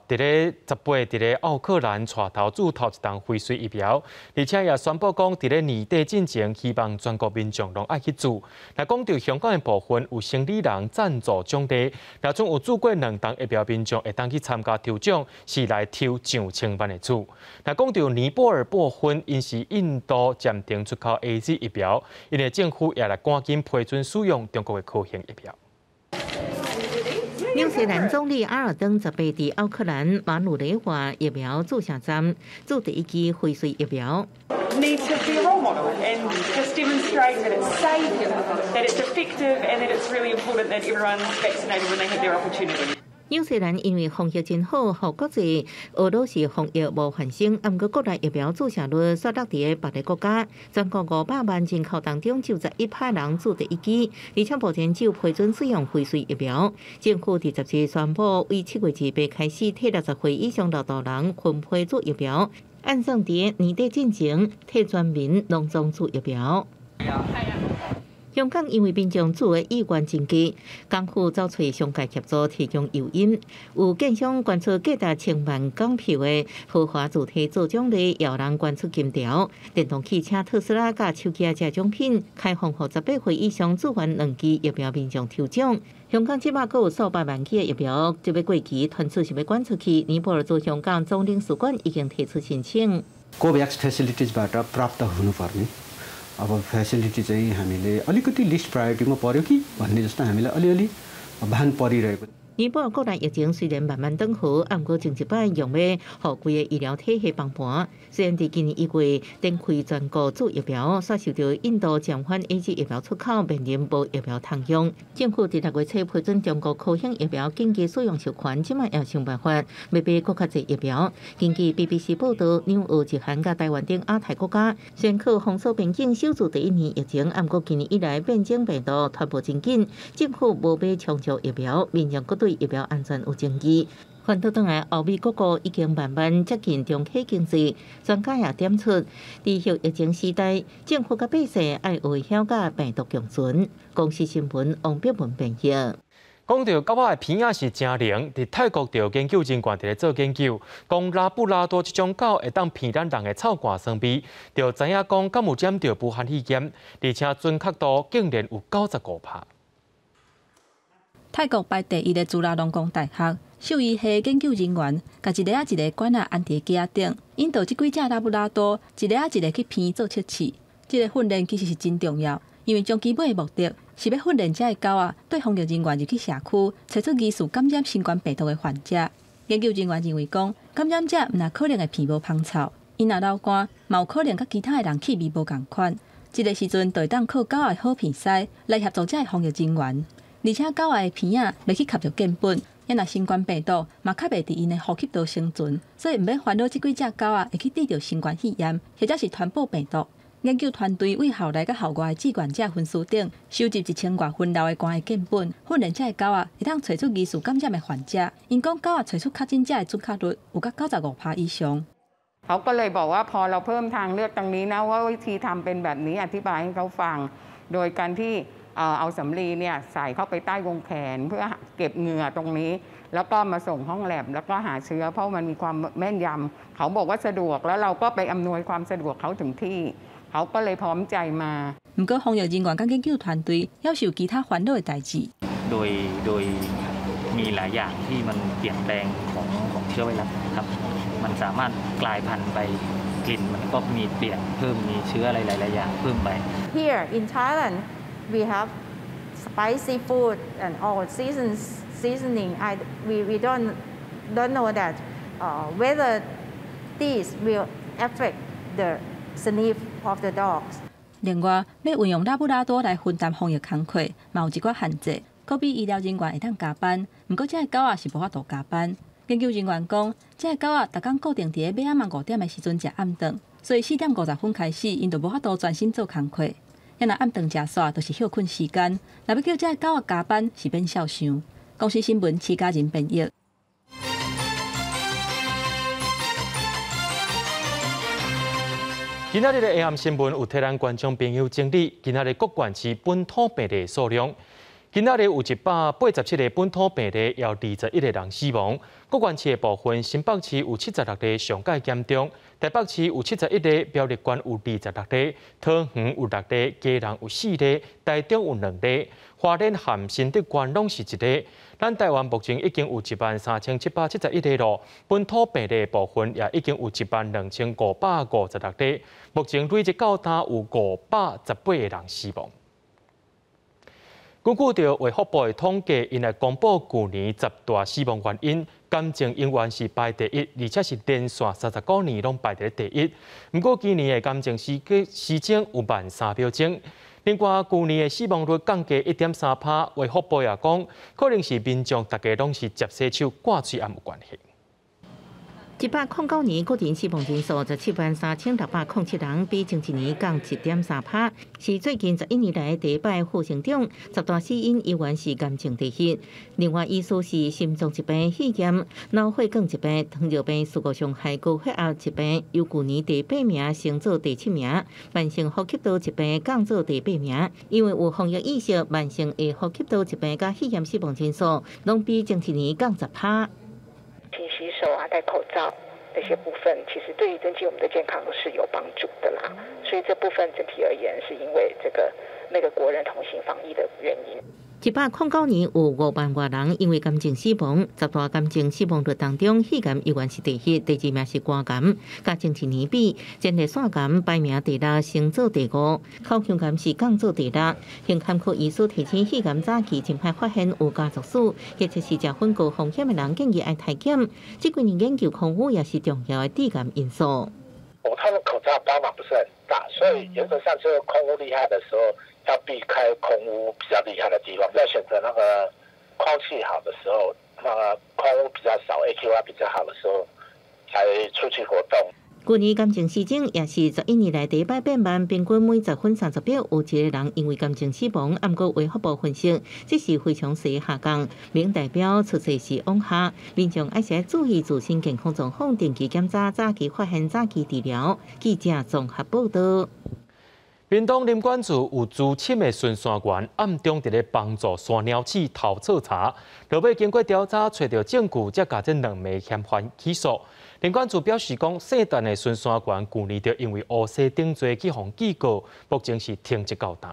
Speaker 1: 帶佇咧十八佇咧奧克蘭帶頭注頭一筒輝瑞疫苗，而且也宣布講，佇咧年底進前，希望全國民眾攏愛去注。若講著香港的部分，有生理人贊助獎勵，若準有注過兩筒疫苗民眾會當去參加抽獎，是來抽上千萬的注。若講著尼泊爾部分，𪜶是印度暫停出口 AZ 疫苗，𪜶的政府也來趕緊批准使用中國的科興疫苗。
Speaker 5: 紐西蘭總理阿爾登十八佇奧克蘭馬努雷華疫苗注射站注第一劑輝瑞疫苗。
Speaker 9: Need to be a role model and just demonstrate that it's safe, that it's effective, and that it's really important that everyone's vaccinated when they have their opportunity.
Speaker 5: 紐西蘭因為防疫真好，予國際俄羅斯防疫無發生，毋過國內疫苗注射率煞落佇別个國家，全國500萬人口當中，只有11%人注第一劑，而且目前只有批准使用輝瑞疫苗。政府佇10日宣布，為7月28開始，替60歲以上老大人分批注疫苗，按算佇年底進前，替全民攏總注疫苗。香港因為民眾注的意願真低，港府走揣商界協助提供誘因，有建商捐出價值千萬港票的豪華主題做獎勵，予人捐出金條。電動汽車特斯拉佮手機仔獎品，開放予18歲以上注完兩劑疫苗民眾抽獎。香港這擺閣有數百萬劑的疫苗就欲過期，傳出是欲捐出去。尼泊爾駐香港總領事館已經提出申請。
Speaker 12: COVAX फेसिलिटिजबाट प्राप्त हुनुपर्ने अब फेसिलिटी चाहिँ हामीले अलिकति लिस्ट प्रायोरिटीमा पर्यो कि भन्ने जस्तो हामीलाई अलिअलि भान परिरहेको।
Speaker 5: 尼泊爾國內疫情雖然慢慢轉好，毋過前一擺用欲予規个醫療體系崩盤。雖然佇今年1月展開全國注疫苗，煞受著印度暫緩 AZ 疫苗出口，面臨無疫苗通用。政府佇6月初批准中國科興疫苗緊急使用授權，這擺也想辦法欲買閣較濟疫苗。根據 BBC 報導，紐澳、日韓佮台灣等亞太國家，雖然靠封鎖邊境守住第一年疫情，毋過今年以來變種病毒傳播真緊，政府無買充足疫苗，民眾閣對疫苗安全有爭議。反倒轉來，歐美各國已經慢慢接近重啟經濟。專家也點出，佇後疫情時代，政府佮百姓愛學曉佮病毒共存。公視新聞王碧文編譯。
Speaker 1: 講著狗仔的鼻仔是誠靈，佇泰國就有研究人員佇咧做研究，講拉布拉多這種狗會當鼻咱人的臭汗酸味，就知影講敢有染著武漢肺炎，而且準確度竟然有95%。
Speaker 6: 泰國排第一的朱拉隆功大學獸醫系研究人員，共一个仔一个管仔按佇機仔頂，引導這幾隻拉布拉多一个仔一个去鼻做測試。這个訓練其實是真重要，因為終其尾的目的是欲訓練這个狗仔對防疫人員入去社區，揣出疑似感染新冠病毒的患者。研究人員認為講，感染者毋但可能會鼻無芳臭，𪜶若流汗，嘛有可能佮其他的人氣味無仝款。這个時陣就會當靠狗仔的好鼻屎來協助這个防疫人員。而且狗仔的鼻仔袂去吸著澱粉，啊若新冠病毒嘛較袂佇𪜶的呼吸道生存，所以毋免煩惱這幾隻狗仔會去得著新冠肺炎，或者是傳播病毒。研究團隊對校內佮校外的志願者分屍頂收集1000外份流的汗的樣本，訓練這个狗仔會當揣出疑似感染的患者。𪜶講狗仔揣出確診者的準確率有甲95%以上。
Speaker 13: เขาก็เลยบอกว่าพอเราเพิ่มทางเลือกตรงนี้นะว่าวิธีทำเป็นแบบนี้อธิบายให้เขาฟังโดยการที่เอาสำลีเนี่ยใส่เข้าไปใต้วงแขนเพื่อเก็บเหงื่อตรงนี้แล้วก็มาส่งห้องแล็บแล้วก็หาเชื้อเพราะมันมีความแม่นยำเขาบอกว่าสะดวกแล้วเราก็ไปอำนวยความสะดวกเขาถึงที่เขาก็เลยพร้อมใจมา
Speaker 6: 毋過防疫人員佮研究團隊猶是有其他煩惱的代誌。
Speaker 14: โดยมีหลายอย่างที่มันเปลี่ยนแปลงของเชื้อไวรัสครับมันสามารถกลายพันธุ์ไป กลิ่นมันก็มีเปลี่ยนเพิ่มมีเชื้ออะไรหลายๆอย่างเพิ่มไป
Speaker 15: Here in Thailand, we have spicy food and all seasons seasoning. We don't know that whether these will affect the sniff of the dogs.
Speaker 6: 另外，欲運用拉布拉多來分擔防疫工課，嘛有一寡限制。可比醫療人員會當加班，毋過這个狗仔是無法度加班。研究人員講，這个狗仔逐工固定佇咧暝仔5點的時陣食暗頓，所以4點50分開始，𪜶就無法度專心做工課。若暗頓食煞，就是歇睏時間。若欲叫這个狗仔加班，是免痟想。公視新聞，徐家仁編譯。
Speaker 1: 今仔日的下暗新聞有替咱觀眾朋友整理今仔日各縣市本土病例數量。今仔日有187個本土病例，有21個人死亡。各縣市的部分，新北市有76例上蓋嚴重，台北市有71例，苗栗縣有26例，桃園有6例，基隆有4例，台中有2例，花蓮和新竹縣攏是1例。咱台灣目前已經有13771例咯，本土病例的部分也已經有12556例。目前累計到今有518個人死亡。根據著衛福部的統計，𪜶來公布舊年10大死亡原因，癌症永遠是排第一，而且是連續39年攏排佇第一。毋過今年的癌症時鐘有慢3秒鐘。另外，舊年的死亡率降低1.3%，衛福部也講，可能是民眾大家攏是接洗手、掛喙罨有關係。
Speaker 5: 109年個人死亡人數173,607人，比前一年降1.3%，是最近11年來第一擺負成長。10大死因依然是癌症第一。另外，依序是心臟疾病、肺炎、腦血管疾病、糖尿病、視覺傷害、高血壓疾病，由舊年第8名升做第7名。慢性呼吸道疾病降做第8名，因為有防疫意識，慢性的呼吸道疾病佮肺炎死亡人數攏比前一年降10%。
Speaker 16: 勤洗手啊，戴口罩那些部分，其實對於增進我們的健康是有幫助的啦。所以這部分整體而言，是因為這個那個國人同心防疫的原因。
Speaker 5: 109年有5萬外人因為癌症死亡，10大癌症死亡率當中，肺癌依然是第一，第2名是肝癌。佮前一年比，前列腺癌排名第6，升做第5；口腔癌是降做第6。胸腔科醫師提醒，肺癌早期真歹發現有家族史，或者是食薰高風險的人，建議愛篩檢。這幾年研究空污也是重要的致癌因素。
Speaker 17: 哦，他們口罩幫忙不是很大，所以原則上就是空污厲害的時候，要避開空污比較厲害的地方，要選擇那個空氣好的時候，那個空污比較少、AQI 比較好的時候，才出去活動。
Speaker 5: 舊年癌症時鐘也是11年來第一擺變慢，平均每10分30秒有1個人因為癌症死亡。毋過衛福部分析，這是非常時下降，免代表出世時往下。民眾愛是注意自身健康狀況，定期檢查、早期發現、早期治療。記者綜合報道。
Speaker 1: 屏東林管處有資深的巡山員暗中佇咧幫助山鳥鼠偷做柴，落尾經過調查，揣著證據，才共這兩名嫌犯起訴。林管處表示講，姓陳的巡山員舊年就因為烏西頂罪去予警告，目前是停職到今。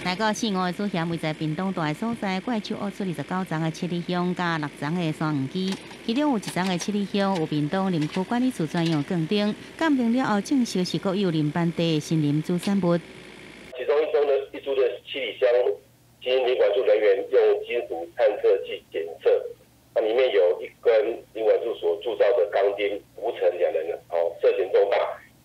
Speaker 2: 來到四五的祖賢位在屏東大所在，怪手挖出29叢的七里香佮6叢的山黃枝，其中有1叢的七里香有屏東林區管理處專用鑑定，鑑定了後證實是國有林班地的森林主產物。
Speaker 18: 其中一株的七里香，經林管處人員用金屬探測器檢測，那裡面有一根林管處所鑄造的鋼釘，吳成兩人哦涉嫌重大，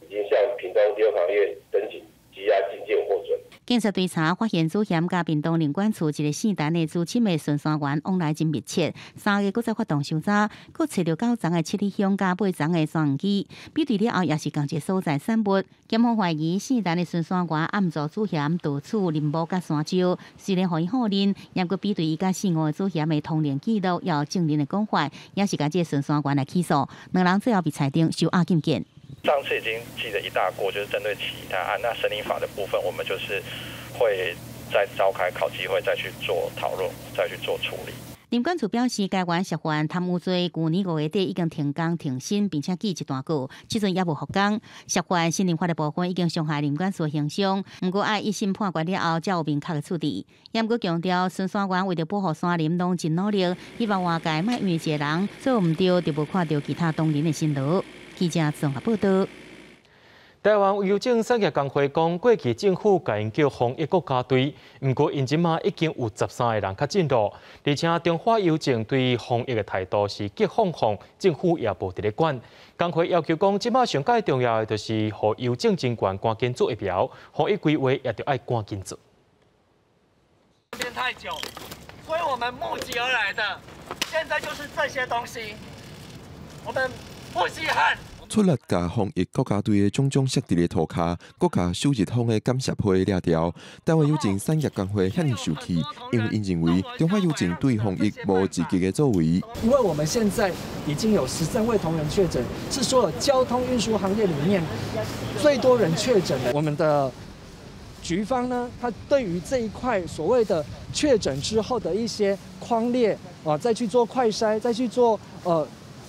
Speaker 18: 已經向屏東地方法院申請羈押禁見獲准。
Speaker 2: 警察追查發現，祖賢佮屏東林管處一個姓陳的資深的巡山員往來真密切，3个閣再發動搜查，閣揣著9叢的七里香佮8叢的山黃枝，比對了後也是仝一个所在產物。檢方懷疑姓陳的巡山員暗助祖賢盜取林木佮山椒，雖然予伊否認，也閣比對伊佮四五个祖賢的通聯記錄，也有證人的講法，也是共這个巡山員來起訴，兩人最後被裁定收押禁見。
Speaker 19: 上次已經記了一大過，就是針對其他案。那森林法的部分，我們就是會再召開考紀會，再去做討論，再去做處理。
Speaker 2: 林管处表示，该员涉犯贪污罪，舊年5月底已經停工停薪，並且記一大過，這陣猶無復工。涉犯森林法的部分已經傷害林管處形象，毋過愛一審判決了後，才有明確的處置。也毋過強調，巡山員為著保護山林，攏真努力，希望外界莫因為一个人做毋對，就無看著其他同仁的辛勞。記者綜合報道。
Speaker 1: 台灣郵政產業工會講，過去政府共𪜶叫防疫國家隊，毋過𪜶這馬已經有13个人確診囉，而且中華郵政對防疫的態度是激放放，政府也無佇咧管。工會要求講，這馬上蓋重要的就是予郵政人員趕緊注疫苗，防疫規劃也著愛趕緊做。
Speaker 20: 太久，所以我們募集而來的，現在就是這些東西，我們不稀罕。
Speaker 21: 出力共防疫國家隊的種種設佇咧塗跤，閣共首日封的感謝批掠掉。台灣郵政產業工會遐爾受氣，因為𪜶認為中華郵政對防疫無積極的作為。
Speaker 22: 因為我們現在已經有13位同仁確診，是所有交通運輸行業裡面最多人確診的。我們的局方呢，他對於這一塊所謂的確診之後的一些匡列啊，再去做快篩，再去做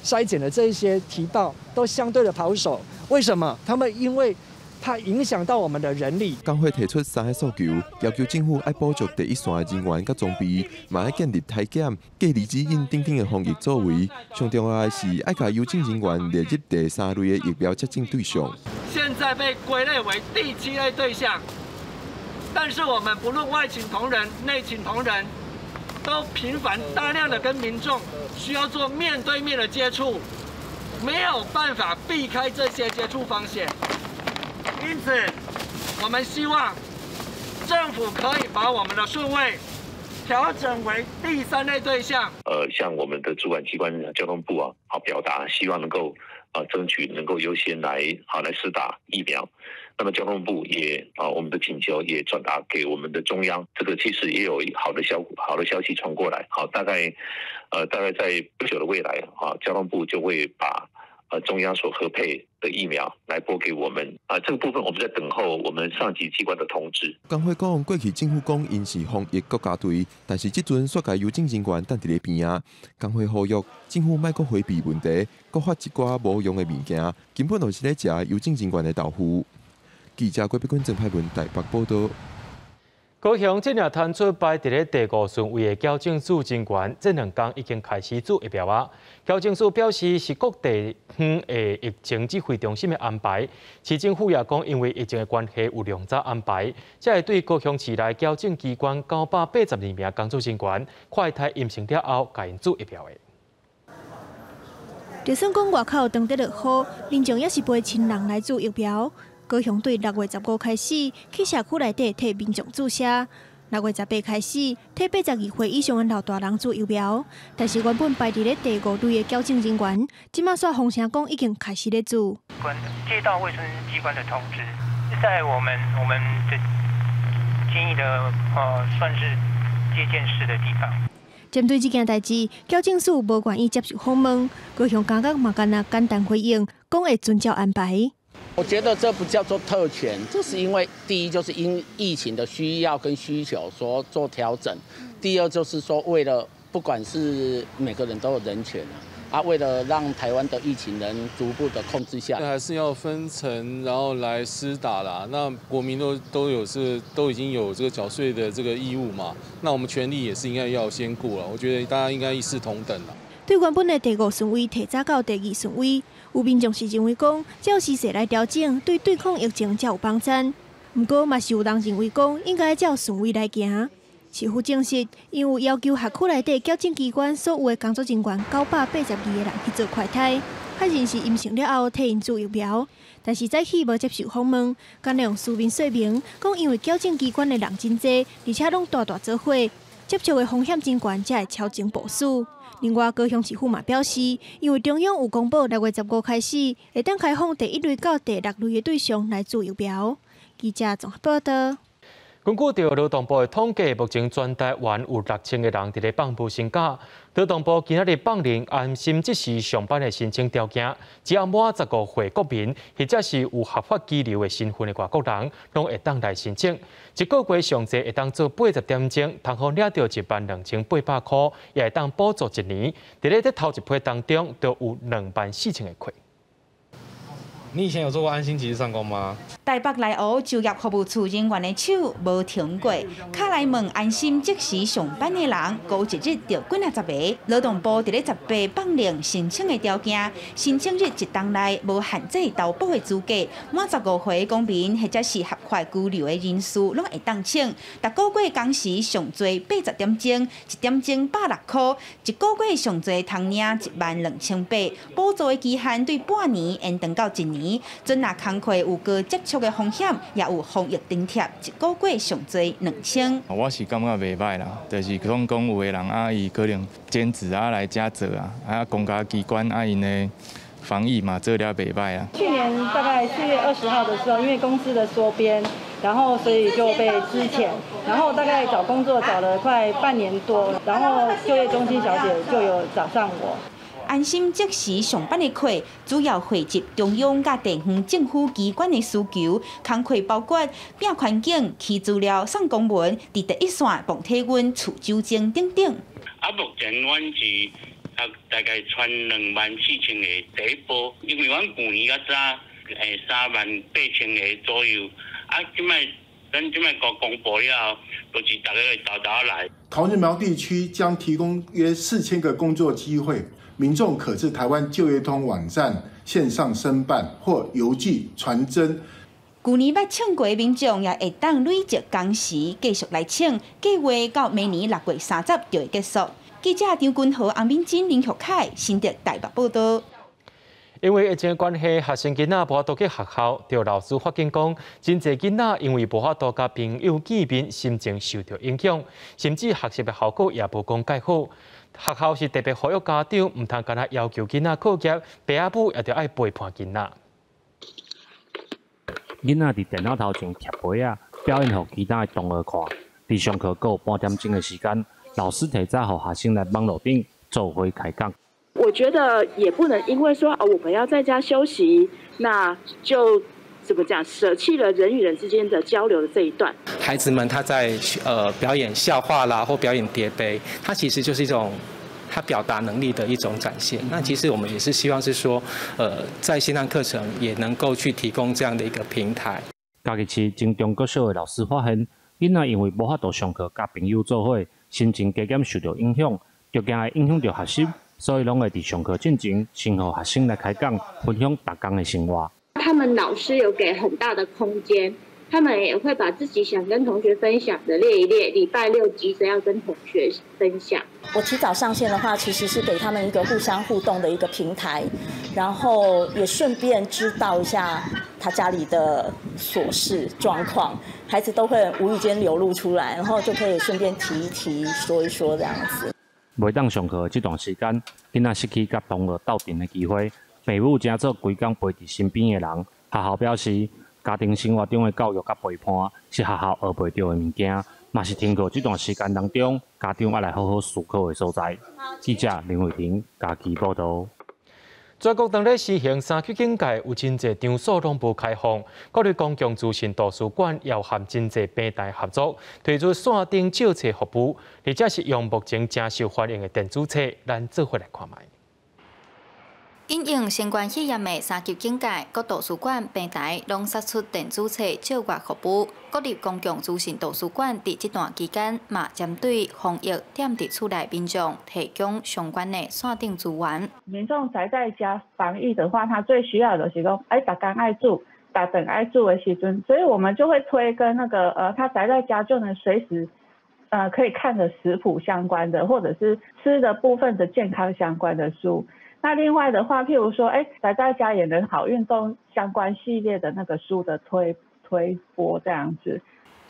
Speaker 22: 篩檢的這一些提報都相對的保守，為什麼？他們因為怕影響到我們的人力。
Speaker 21: 工會提出三个訴求，要求政府愛補足第一線的人員佮裝備，嘛愛建立篩檢、隔離指引等等的防疫作為。上重要的是愛共郵政人員列入第三類的疫苗接種對象。
Speaker 20: 現在被歸類為第七類對象，但是我們不論外勤同仁、內勤同仁，都頻繁大量的跟民眾需要做面對面的接觸，沒有辦法避開這些接觸風險。因此，我們希望政府可以把我們的順位調整為第三類對象。
Speaker 23: 向我們的主管機關交通部啊，好表達希望能夠爭取能夠優先來好來施打疫苗。那麼交通部也啊，我們的請求也轉達給我們的中央，這個其實也有好的消息傳過來。好，大概在不久的未來啊，交通部就會把中央所核配的疫苗來撥給我們啊，這個部分我們在等候我們上級機關的通知。
Speaker 21: 工會講，過去政府講𪜶是防疫國家隊，但是這陣煞共郵政人員等佇咧邊仔。工會呼籲政府莫閣迴避問題，閣發一寡無用的物件，根本就是咧食郵政人員的豆腐。記者郭碧君、鄭派文台北報道。
Speaker 1: 高雄這領傳出排佇咧第五順位的矯正署人員，這兩工已經開始注疫苗啊。矯正署表示是各地方的疫情指揮中心的安排，市政府也講，因為疫情的關係有量早安排，才會對高雄市內矯正機關982名工作人員，快篩陰性了後，共𪜶注疫苗的。
Speaker 24: 就算講外口當佇落雨，民眾也是陪親人來注疫苗。高雄對6月15開始去社區內底替民眾注射，6月18開始替82歲以上的老大人注疫苗。但是原本排佇咧第五類的矯正人員，這馬煞風聲講已經開始咧注。
Speaker 25: 接到衛生機關的通知，在我們的建議的算是接見室的地方。
Speaker 24: 針對這件代誌，矯正署無願意接受訪問，高雄監獄嘛干焦簡單回應，講會遵照安排。
Speaker 26: 我覺得這不叫做特權，這是因為第一就是因疫情的需要跟需求所做調整，第二就是說為了不管是每個人都有人權啊，為了讓台灣的疫情能逐步的控制下來，
Speaker 28: 還是要分層然後來施打啦。那國民都有是都已經有這個繳稅的這個義務嘛，那我們權利也是應該要先顧了。我覺得大家應該一視同等啦。
Speaker 24: 對原本的第五順位提早到第二順位，有民眾是認為講，照時勢來調整，對對抗疫情才有幫助。毋過嘛是有人認為講，應該照順位來行。市府證實，𪜶有要求轄區內底矯正機關所有的工作人員982個人去做快篩，確認是陰性了後，替𪜶注疫苗。但是早起無接受訪問，干焦用書面說明，講因為矯正機關的人真濟，而且攏大大做伙，接觸的風險真懸，才會超前部署。另外，高雄市府嘛表示，因為中央有公布6月15開始，會當開放第一類到第六類的對象來注疫苗。記者綜合報道。
Speaker 1: 根據著勞動部的統計，目前全台灣有6000個人佇咧放無薪假。勞動部今仔日放任安心即時上班的申請條件，只要滿15歲國民，或者是有合法居留的身份的外國人，攏會當來申請。一個月上濟會當做80點鐘，通好領著12800箍，也會當補助一年。佇咧這頭一批當中，就有24000個客。
Speaker 3: 你以前有做過安心即時上工嗎？
Speaker 4: 台北內湖就業服務處人員的手無停過，敲來問安心即時上班的人，過一日就幾若十个。勞動部佇咧18放令申請的條件，申請日一冬內無限制投保的資格，滿15歲公民或者是合法居留的人士，攏會當請。逐個月工時上濟80點鐘，一點鐘160箍，一個月上濟通領12800。補助的期限對半年延長到一年。準若工課有高接觸的風險，也有防疫津貼，一個月上濟2000。
Speaker 3: 我是感覺袂䆀啦，就是講講有的人啊，伊可能兼職啊來遮做啊，啊公家機關啊𪜶的防疫嘛做了袂䆀啊。
Speaker 7: 去年大概4月20號的時候，因為公司的縮編，然後所以就被資遣，然後大概找工作找了快半年多，然後就業中心小姐就有找上我。
Speaker 4: 安心即時上班的課，主要匯集中央佮地方政府機關的需求，工課包括拼環境、起資料、送公文、佇第一線磅體溫、除酒精等等。
Speaker 8: 啊，目前阮是啊，大概傳24000個第一波，因為阮舊年較早38000個左右，啊，這擺咱這擺公布了後，就是大家會沓沓來。
Speaker 9: 桃竹苗地區將提供約4000個工作機會。民眾可至台灣就業通網站線上申辦或郵寄傳真。
Speaker 4: 舊年捌請過的民眾也會當累積工時繼續來請，計劃到明年6月30就會結束。記者張君豪、洪敏珍、林玉凱，新竹台北報道。
Speaker 1: 因為疫情的關係，學生囡仔無法度去學校，著老師發現講，真濟囡仔因為無法度佮朋友見面，心情受著影響，甚至學習的效果也無講蓋好。學校是特別呼籲家長，毋通干焦要求囡仔課業，爸仔母也著愛陪伴囡仔。
Speaker 10: 囡仔佇電腦頭前貼杯仔，表演予其他的同學看。佇上課閣有半點鐘的時間，老師提早予學生來網路頂做伙開講。
Speaker 11: 我覺得也不能因為說啊，我們要在家休息，那就怎麼講，捨棄了人與人之間的交流的這一段。
Speaker 27: 孩子們他在表演笑話啦，或表演疊杯，他其實就是一種他表達能力的一種展現。那其實我們也是希望是說，在線上課程也能夠去提供這樣的一個平台。
Speaker 10: 嘉義市精中國小的老師發現，囡仔因為無法度上課，佮朋友做伙，心情加減受著影響，就驚會影響著學習。所以，攏會佇上課進前，先予學生來開講，分享逐工的生活。
Speaker 29: 他們老師有給很大的空間，他們也會把自己想跟同學分享的列一列，禮拜六急着要跟同學分享。
Speaker 30: 我提早上線的話，其實是給他們一個互相互動的一個平台，然後也順便知道一下他家裡的瑣事狀況，孩子都會無意間流露出來，然後就可以順便提一提、說一說這樣子。
Speaker 10: 袂當上課的這段時間，囡仔失去佮同學鬥陣的機會，爸母成做規工陪佇身邊的人。學校表示，家庭生活中的教育佮陪伴是學校學袂著的物件，嘛是停課這段時間當中，家長愛來好好思考的所在。記者林慧婷嘉義報導。
Speaker 1: 全國當咧實行三級警戒，有真濟場所攏無開放。國立公共資訊圖書館也和真濟平台合作，推出線頂借冊服務，而且是用目前誠受歡迎的電子冊，咱做伙來看覓。
Speaker 31: 因應新冠肺炎的三級警戒，各圖書館平台攏釋出電子冊借閱服務。國立公共資訊圖書館佇這段期間，嘛針對防疫踮佇厝內民眾提供相關的線頂資源。
Speaker 32: 民眾宅在家防疫的話，他最需要的是講，哎，逐工愛煮，逐頓愛煮的時陣，所以我們就會推跟那個，他宅在家就能隨時，可以看的食譜相關的，或者是吃的部分的健康相關的書。那另外的話，譬如說，哎，宅在家也能好運動相關系列的那個書的推播這樣子。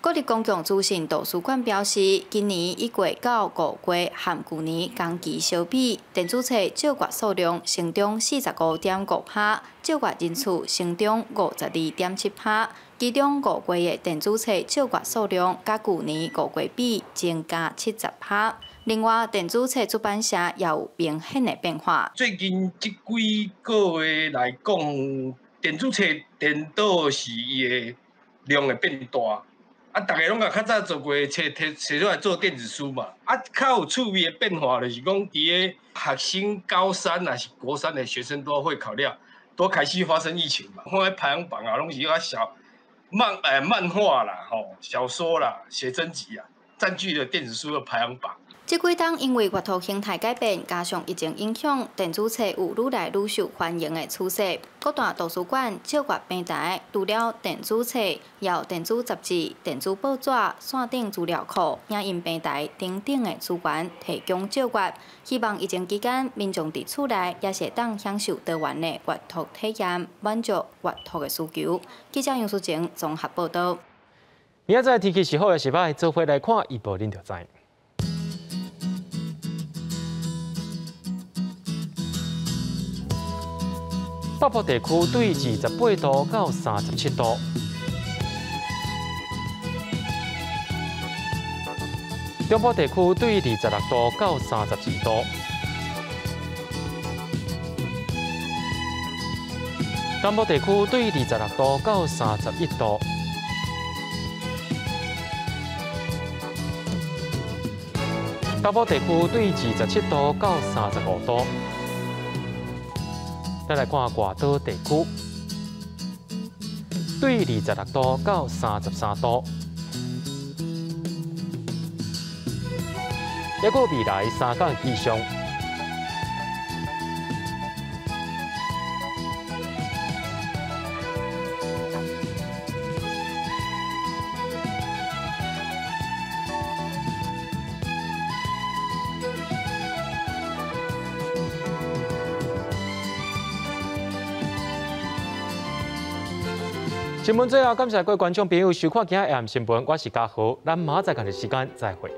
Speaker 31: 國立公共資訊圖書館表示，今年已過到5月和舊年同期相比，電子冊借閱數量成長45.5%，借閱人次成長52.7%。其中5月的電子冊借閱數量，佮舊年5月比增加70%。另外，電子冊出版社也有明顯的變化。
Speaker 2: 最近這幾個月來講，電子冊顛倒是伊的量會變大。啊，逐家攏共較早做過的冊提提出來做電子書嘛。啊，較有趣味的變化就是講，佇个學生高三還是國三的學生都會考了，都開始發生疫情嘛。看彼排行榜啊，攏是較小漫畫啦、吼小說啦、寫真集啊，佔據了電子書的排行榜。
Speaker 31: 這幾冬因為閱讀形態改變，加上疫情影響，電子冊有愈來愈受歡迎的趨勢。各大圖書館、借閱平台，除了電子冊，也有電子雜誌、電子報紙、線頂資料庫、影音平台等等的資源提供借閱。希望疫情期間，民眾佇厝內也是會當享受多元的閱讀體驗，滿足閱讀的需求。記者楊淑晴綜合報道。
Speaker 1: 明仔載天氣是好抑是䆀，做伙來看預報，恁就知。北部地區對28度到37度，中部地區對26度到32度，南部地區對26度到31度，北部地區對27度到35度。再來看外島地區，對26度到33度。抑閣未來3天氣象。新聞最後，感謝各位觀眾朋友收看今日的新聞，我是嘉豪，咱明仔載仝時間再會。